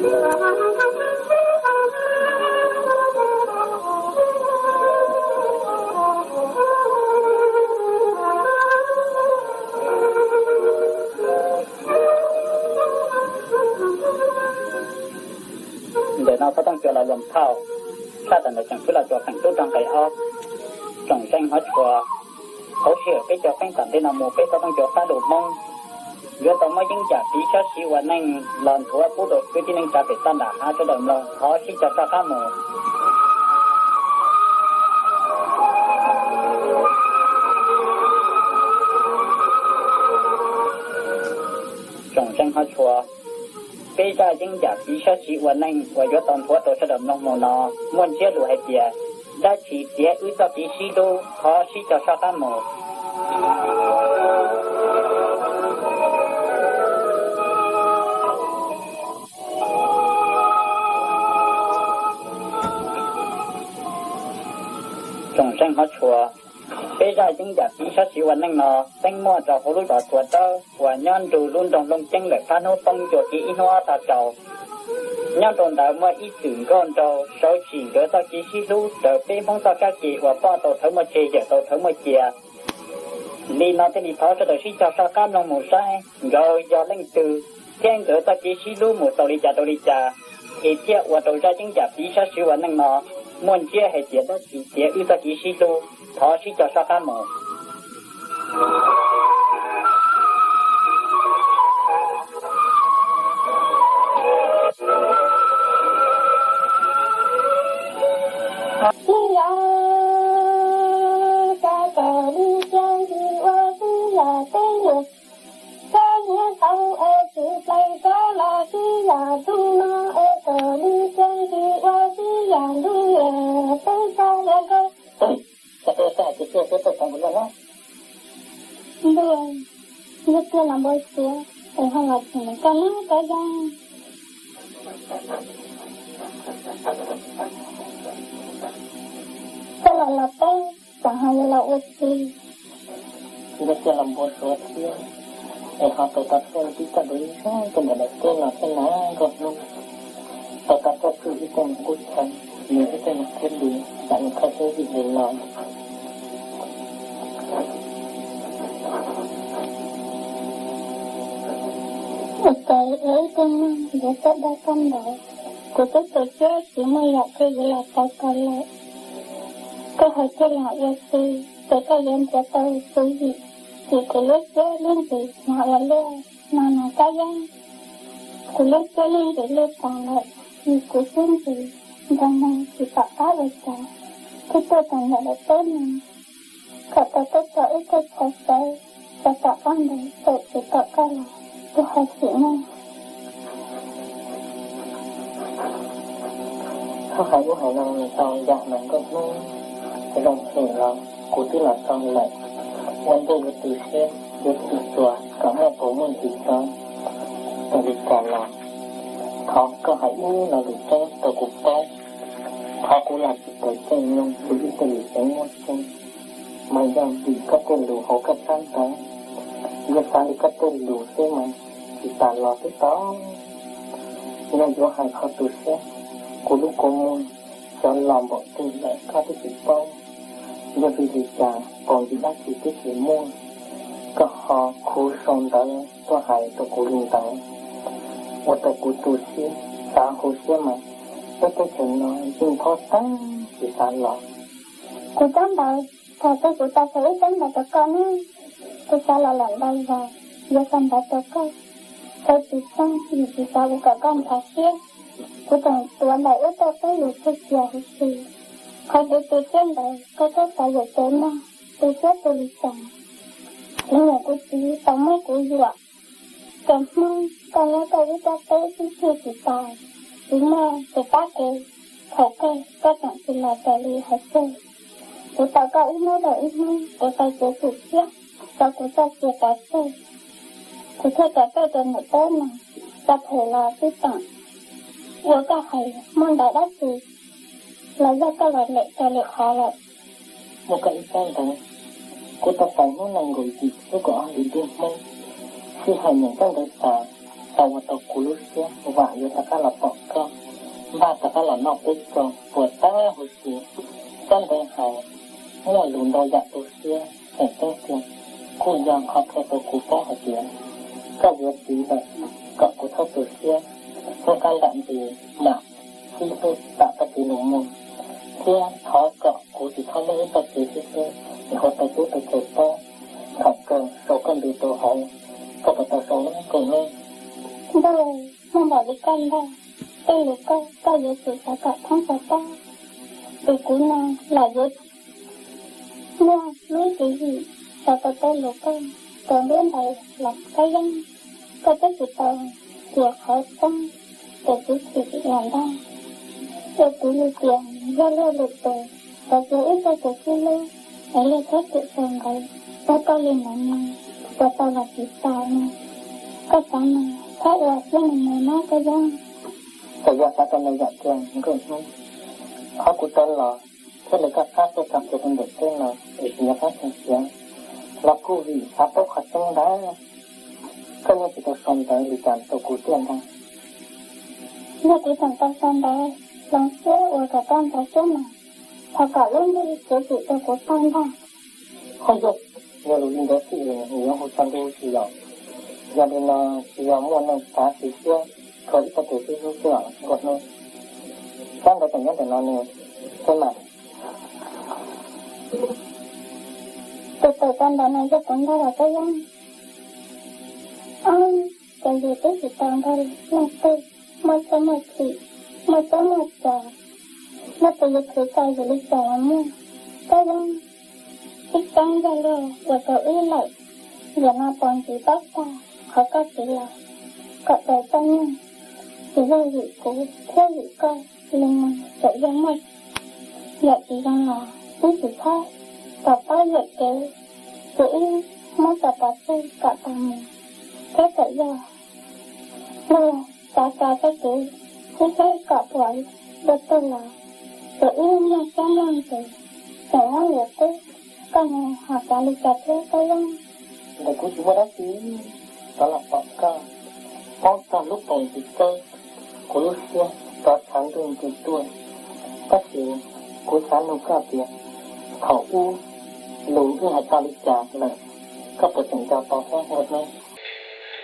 Ntawm no Pov Tooj Cuas los luam thauj, tshaj tawm ntawm tseem xub los cuas feem tub rau nqe ob. Tsoom zeej hmov tshua, hauv sij hawm peb caug feeb tom ntej no mus peb Pov Tooj Cuas fab lus Hmoob yuav tau muab yeeb yam piv sab siv ua neej los nthuav pub rau kwv tij neej tsa pem toj nram hav sawv daws mloog thov sib cog soj qab mus. Tsoom zeej hmov tshua, peb zaj yeeb yam piv sab siv ua neej uas yuav tau nthuav rau sawv daws mloog mus no muaj ntsiab lus hais tias dab tsi tiav wb txoj kev sib hlub, thov sib cog soj qab mus. Tsoom zeej hmov tshua, peb zaj yeeb yam piv sab siv ua neej no tseeb muaj rau hauv lub zos Tuav Dawb uas nyob nrug lub nroog Looj Ceeb lawm, phab hnub poob ncua kiag ib hnub ob tag tsaus. Nyob rau ntawd muaj ib txwm nkauj nraug sawv tsis nkawd txoj kev sib hlub raws peb Hmoob txoj kab ke uas poj tau thawv muaj tseg, yawm tau thawv muaj cia. Li no thiaj li thov sawv daws sib cog soj qab mloog mus saib nkawd yog leej twg thiab nkawd txoj kev sib hlub mus tau li cas rau li cas, es thiaj ua rau zaj yeeb yam piv sab siv ua neej no muaj ntsiab hais tias dab tsi tiav wb txoj kev sib hlub, thov sib cog soj qab mus. Ntuj, yog tiag los npau suav es ho los tsim koj na Kab Yeeb. Koj los los peb xeem ho yuav los ua si. Yog tiag los npau suav thiab es ho tau tau tuaj ntsib koj dua ib zaug rau ntawm daim teb no thiab na Nkauj Hnub. Tau tau tuaj txug ib tug neeg qub chaw, nws ib tug neeg thiab li, lam nws kho siab ntsig li no. Ua cas ib tug neeg yuav tuaj dag koj ntawd, kuv twb tu siab tsis muaj yam twg yuav los tau koj lawm. Koj hais tias los ua si, ces koj yuav nrhiav tau tus yim, ces kuv lub siab lub ntsws hnyav ua luaj no na Kab Yeeb. Kuv lub siab lub ntsws lwj tas lawm, vim kuv siab ntsws nrog neeg tsis pom qab ua cas. Twb tuaj txog ntawm daim teb no, kom tau tuaj txog ib teg chaw sawv, txog tom qab ntawd txawm tsis pom koj los, kuv ho xyuam muaj. Txhob hais ub hais no tau yam mas Nkauj Hnub, zoo phem los kuv twb los tau lawm. Ua ntej yuav tu siab yuav tsim txuas kom muaj puas muaj ntsis tso, txawm li cas los thov koj hais ib lo lus tseeb rau kuv paub. Thov kuv lam tsis tawm txawj mloog kuv ib tug lus tseeb muaj tseeb, mas yog vim koj tej lus hauv koj tsab ntawv, yog xav li koj tej lus xwb mas tsis tas los twb tau. Yog yuav hais qhov tu siab, kuv lub kua muag cov los npaum twg lawm koj twb tsis paub. Yog vim li cas, paus ntsis dab tsi twb tsis muaj, koj ho khuv sau ntawv tuaj hais rau kuv li ntawd, ua rau kuv tu siab, xav hauv siab mas peb teb chaws no yeej phob tag tsis xav los. Kuv tsab ntawv, thaum twg kuv tau faus ib tsab ntawv rau koj ne? Kuv xav los lawm ntau zaus, yuav faus ntawv rau koj, txhawj tsis txheeb vim tsis xav ua kom koj ntshai siab. Kuv tseem tuav ntawm ub tau peb lus txhua cia huv si. Qhov kuv tu siab ntawd koj txhob xav yuam kev mog, tu siab tu li cas. Kuv niam kuv txiv tau muab kuv yuam, cas Hmoob koj nyob koj ib rab teb sib txhij tsis tas, tsis muaj tus pab kev, thaum kawg koj tseem tsis los raws li hais xwb. Kuv tau koj ib hnub dhau ib hnub, kuv tau txiav txim siab, tso kuv txoj sia kav tsij. Kuv thiaj kav tsij rau niam teb no, txog phem los twb teem. Ua koj hais muaj ntawv dab tsi los yog koj los lem raws lwm qhov lawm. Muaj koj ib tsab ntawv, kuv tau tawm hnub nees nkaum yim lub kaum ob hlis ntuj Hmoob, sij hawm nyeem koj ntawv tas, tau ua tau kuv lub siab, vam yuav rov qab los pom koj, npaj rov qab los noj peb caug puas tag huv si. Txoj ntawd hais muaj lus ntau yam tu siab, tseem ceeb tiag, kuj yog qhov qhia rau kuv paub hais tias koj yuav txiv lawm, kom kuv txhob tu siab, txhob qab ntam ntsis mam sib hlub tam koj txiv lus muag, thiab thov kom kuv tsis txhob muaj ib txoj kev sib hlub es ua rau tub rau kiv paub. Thaum kawg sau koj ntu rau hauv, koj puas tau sau lub nkaus ne? Ntuj, muaj npaum li koj ntag, tej lus koj, koj yuav tsum xav kom thoob xav tab. Tus kuv no lam yuav muaj lub tswv yim xav tau tej lus koj, tus ntuj ntawd los Kab Yeeb, koj twb tsis tau cia qhov txoob tus txiv txim los ntag. Ua kuv li tias yog luag lwm tus xav cia ib txoj kev sib hlub es luag txhob txwm xaus ntawd, yog koj li ntawd no, puas tau los tsis tau no? Koj xav mas txhob ua thiab mus mus na Kab Yeeb. Txawm yog xav tau ntau yam tiag Nkauj Hnub, qhov kuv tau los thiab li koj qab tuaj txog kiag rau ntawm teb no es tsis nco qab tseem tiag los kuj vim xav paub qhov tseeb ntag. Koj yeej tsis tau sau ntawv li cas rau kuv tiag ntag. Yog kuv tseem tau sau ntawv hloov siab uas kom tau ntawv xwb mas, thov kom lub ntuj txiav txim rau kuv tag ntag. Ho yog, yog lus li ntawd xwb es yuav hu txog ntuj tsis yom? Yog li no tsis yog muaj neeg xav txiv siab rau ib txoj kev sib hlub xwb los Nkauj Hnub? Tsab ntawv tseem nyob ntawm no ne, seb mas. Tus tawm tau ntawv no yog kuv ntag los Kab Yeeb? Ob, cov yus twb tsis tau nrog leej twg muaj txoj muaj chim, muaj txob muaj cos, leej twg yuav khwv tau yus li cas los muaj. Kab Yeeb, ib txeeb yog luag ua rau wb lawm, yam no pos ntsis paub tag qhov koj txiv los kom txais txoj nyuag, tsis yog vim kuv thiab vim koj li no, txawm yog muaj yam tsis zoo los wb tsis txhob tos paub yuam kev, ces wb muab tso pov tseg kom tau mus. Thiab txawm yog luag xav txais txoj kev sib hlub kom puas dua tuag los, ces wb muaj siab muaj ntsws, tseem nyob yuav qub, koj mus ho xav li cas thiab Kab Yeeb? Ntawm kuv tsis muaj dab tsi, rov los pom koj, paub txog lub poos ntsis teb, kuv lub siab rov tshav ntuj nti tuaj. Tab sis kuv xav nug koj tias, thaum ub lus wb hais tau li cas lawm, koj puas tseem nco tau thiab Nkauj Hnub?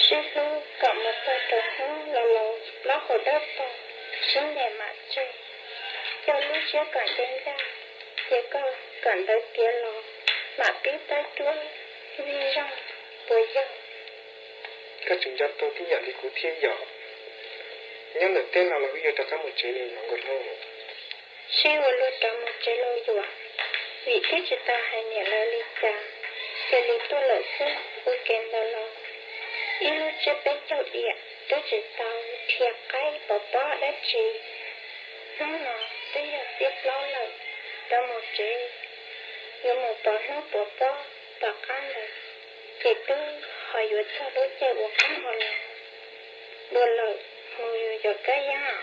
Sib hlub kom mus txog rau hnub los laus plaub hau dawb paug, sib ncaim mam tseg, coj lub siab kom nce ncaj, cia koj kom ntawv tiav los mam pib tab cuab vij zog, puas yog? Koj tseem nco tau tib yam li kuv thiab yom? Nyob ntawm teb no los wb yuav rov qab mus tsev li los Nkauj Hnub? Sib ua luag rov mus tsev lauj yuav, vim twb tsis tau hais niam lawv li cas, cia li tuaj lawm xwb. Ua ke ntawd los ib lub tsiab peb caug diam twb tsis tau dhia qaib pov pob dab tsi. Hnub no twb yog xiab plaub lawm, rov mus tsev yuav mus pov hnub pov pob tom qab ntawd, ces twb ho yuav txog lub caij uas qab hau los dua lawm, mus yus cov kab yeeb.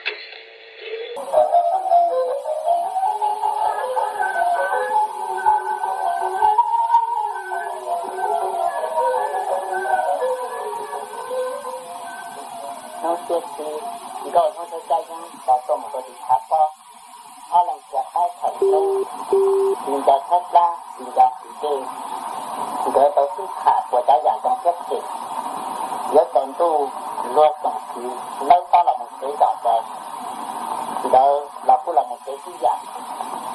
Hnub xiab tsib, Nkauj Hnub thiab Kab Yeeb tau tuaj mus rau tim tshav pob, ob leeg txiav qaib thawm hnub, tsis nco tshaib plab tsis nco txim dej, nkawd tau sib tham puas tsav yam zoo thiab phem. Yuav tsaus ntuj, luag tsoom txiv lawb pob los mus tsev zom zaws, nkawd los kuj los mus tsev tib yam.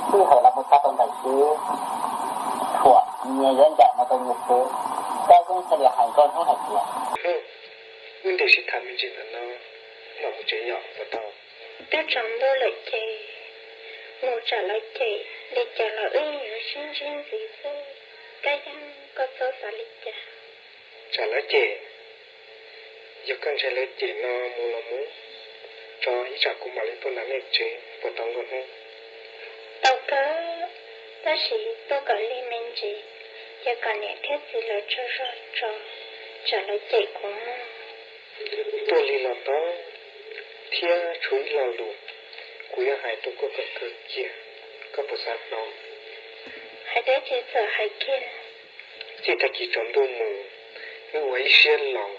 Sij hawm los mus txog rau ntawm kev tshuam, nyias yuav ncaim mus rau nyias tsev, Kab Yeeb thiaj li hais Nkauj Hnub hais tias, wb nres sib tham me ntsis ntawm no, mam mus tsev yom, puas tau? Twb tsaus ntuj lawm ces mus tsam lawv cem li cas los wb yuav sib ntsib ntxiv xwb. Kab Yeeb, koj txhob xav li cas. Tsam lawv cem? Yog koj ntshai lawv cem no mus los mus, tso ib tsam kuv mam li tuaj nram nej tsev, puas tau Nkauj Hnub? Tau kawg, tab sis tuaj kom lig me ntsis, cia kom niam thiab txiv lawv tsaug zog tso, tsam lawv cem kuv mog. Tuaj lig los tau, thiab tshuav ib lo lus kuv yuav hais rau koj kom kawg kiag, koj puas xav hnov? Hais dab tsi txawm hais kiag. Txij tag kis tsaus ntuj mus, wb ua ib siab laus,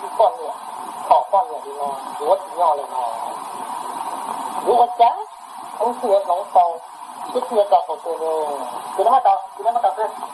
tus tib poj niam, thaum poj niam li no yuav tsis nyob lawm no, yuav ua cas? Wb tsis yuav hloov tau, wb tsis yuav tau thaum twg li. Cia li muab tau, cia li muab tau xwb.